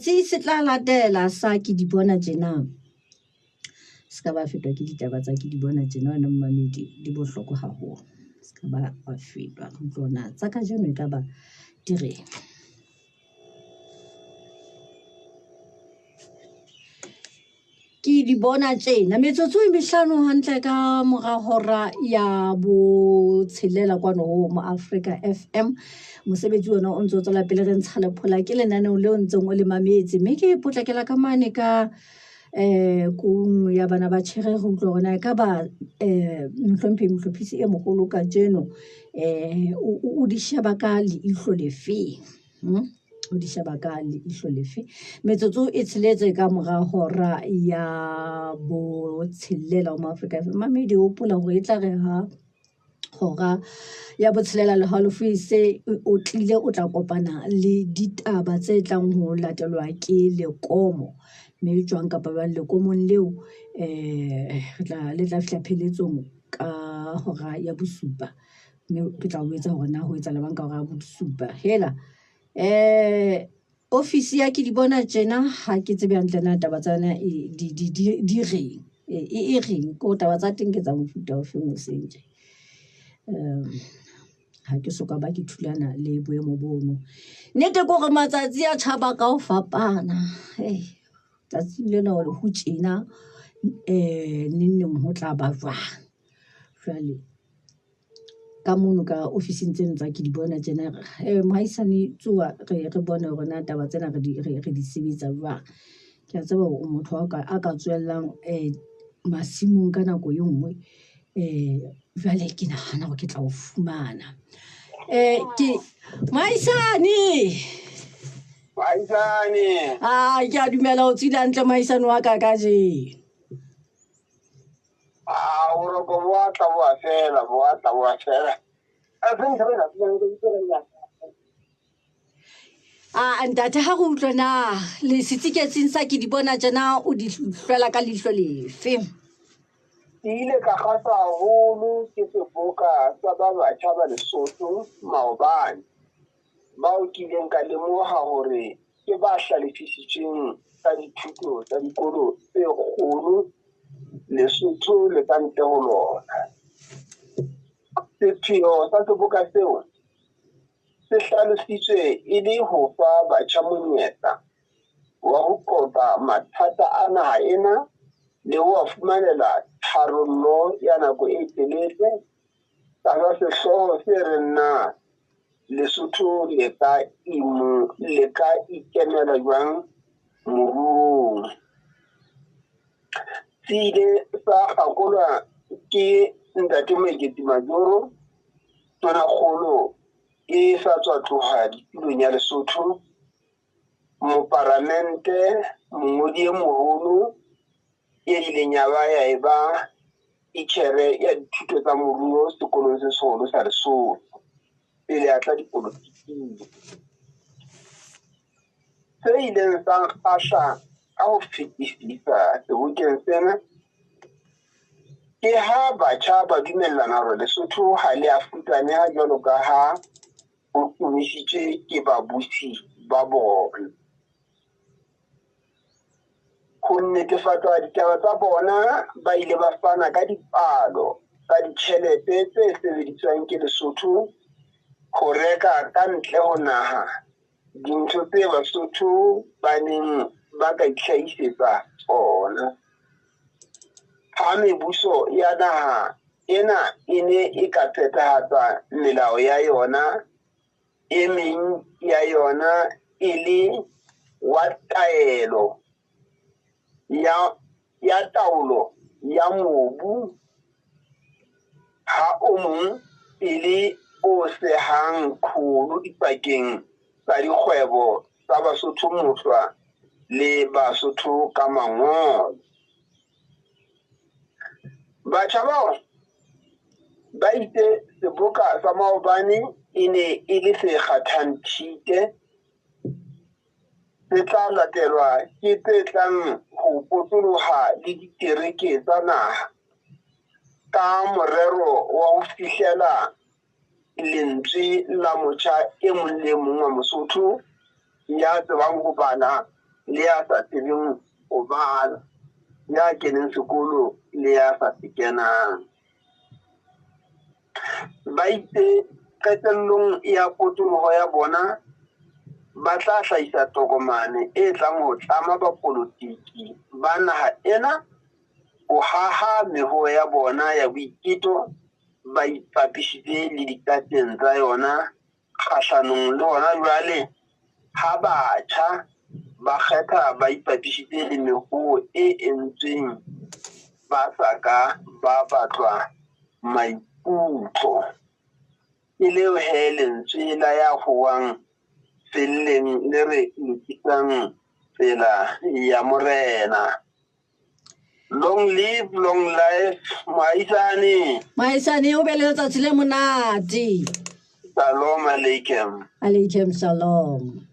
Setsi se tla latela sa ke di bona tjena. Se ka ba fetwa ke ditaba tsa ke di bona tjena wena momamedi, di bohlokwa haholo. Se ka ba wa fetwa re utlwe hore na tsa kajeno e ka ba di reng. Ke di bona tjena metsotso e mehlano hantle ka mora hora ya botshelela kwano ho mo Africa FM. Mosebetsi ona o ntso tswela pele re ntsha lephola ke lenaneo leo ntseng o le mametse, mme ke potlakela ka mane ka kong ya bana ba tjhere re utlwe hore na e ka ba mohlomphehi mohlophisi e moholo kajeno o di sheba ka leihlo lefeng. O di sheba ka leihlo lefe. Metsotso e tsheletse ka mora hora ya botshelela ho Afrika FM. Mamedi hopola hore e tla re ha hora ya botshelela le halofo e se o tlile, o tla kopana le ditaba tse tlang ho latelwa ke lekomo. Mme jwang kapa jwang lekomong leo re tla le tla fihla pheletsong ka hora ya bosupa. Mme ke tla o jwetsa hore na ho etsahala jwang ka hora ya bosupa. Hela ofisi ya ke di bona tjena ha ke tsebe hantle na taba tsa yona e di reng, e reng ke hore taba tsa teng ke tsa mofuta ofeng hoseng tje. Ha ke soka ba ke thulana le boemo bono. Nnete ke hore matsatsi a tjhaba ka ho fapana. Tsatsing lena hore ho tjena neng neng ho tla ba jwang. Jwale ka mono ka ofising tseno tsa ke di bona tjena mohaisane tsoha re bone hore na taba tsena re di sebetsa jwang. Ke a tseba hore o motho a ka tswellang masimong ka nako e nngwe. Jwale ke nahana hore ke tla o fumana. Ke mohaisane. Mohaisane. Ah, ke a dumela o tswile hantle mohaisane wa ka kajeno. Ah, boroko bo a tla bo a fela, bo a tla bo a fela. Ah, ntate ha re utlwe na le setsiketsing sa ke di bona tjena o di hlwela ka leihlo lefe? Ke ile ka kgahlwa haholo ke seboka sa ba batjha ba Lesotho maobane, bao ke ileng ka lemoha hore ke ba hlalefisitsweng ka dithuto tsa dikolo tse kgolo Lesotho le ka ntle ho lona. Sepheo sa seboka seo se hlalositswe e le ho fa batjha monyetla wa ho qoqa mathata a naha ena le ho a fumanela tharollo ya nako e telele tlasa sehlooho se reng na Lesotho le ka ikemela jwang moruong. Se ile sa kgakolwa ke Ntate Moeketsi Majoro, Tonakgolo e sa tswa tloha ditulong ya Lesotho, moparamente, mongodi e moholo e ileng ya ba ya eba titjhere ya dithuto tsa moruo sekolong se seholo sa Lesotho pele a tla dipolotiking. Se ileng sa nkgahla ka ho fetisisa sebokeng sena ke ha batjha ba dumellana hore Lesotho ha le a futsaneha jwalo ka ha ho tumisitswe ke babusi ba bona. Ho nnetefatsa ditaba tsa bona, ba ile ba fana ka dipalo tsa ditjhelete tse sebediswang ke Lesotho ho reka ka ntle ho naha dintho tse Basotho ba neng ba ka itlhahisetsa tsona. Ha mebuso ya naha ena e ne e ka phethahatsa melao ya yona, e meng ya yona e le wa taelo ya taolo ya mobu, ha o mong e le o sehang qholo dipakeng tsa dikgwebo tsa Basotho mohlwa le Basotho ka mangolo. Batjha bao ba itse seboka sa maobane e ne e le se kgathang thite, se tla latelwa ke tse tlang ho potoloha le ditereke tsa naha ka morero wa ho fihlela lentswe la motjha e mong le mong wa Mosotho ya tsebang ho bala le ya sa tsebeng ho bala, ya keneng sekolo le ya sa se kenang. Ba itse qetellong ya potoloho ya bona ba tla hlahisa tokomane e tlang ho tlama bapolotiki ba naha ena ho haha mehoo ya bona ya boiketo ba ipapisitse le dikateng tsa yona kgahlanong le hona jwale ha batjha ba kgetha ba ipapisitse le mehoo e entsweng ba sa ka ba batlwa maikutlo. Ke leo he lentswe la ya howang felleng le re lokisang tsela ya Morena. Long live, long life, moahisane. Moahisane, o be le letsatsi le monate. Shalom aleikum. Aleikum shalom.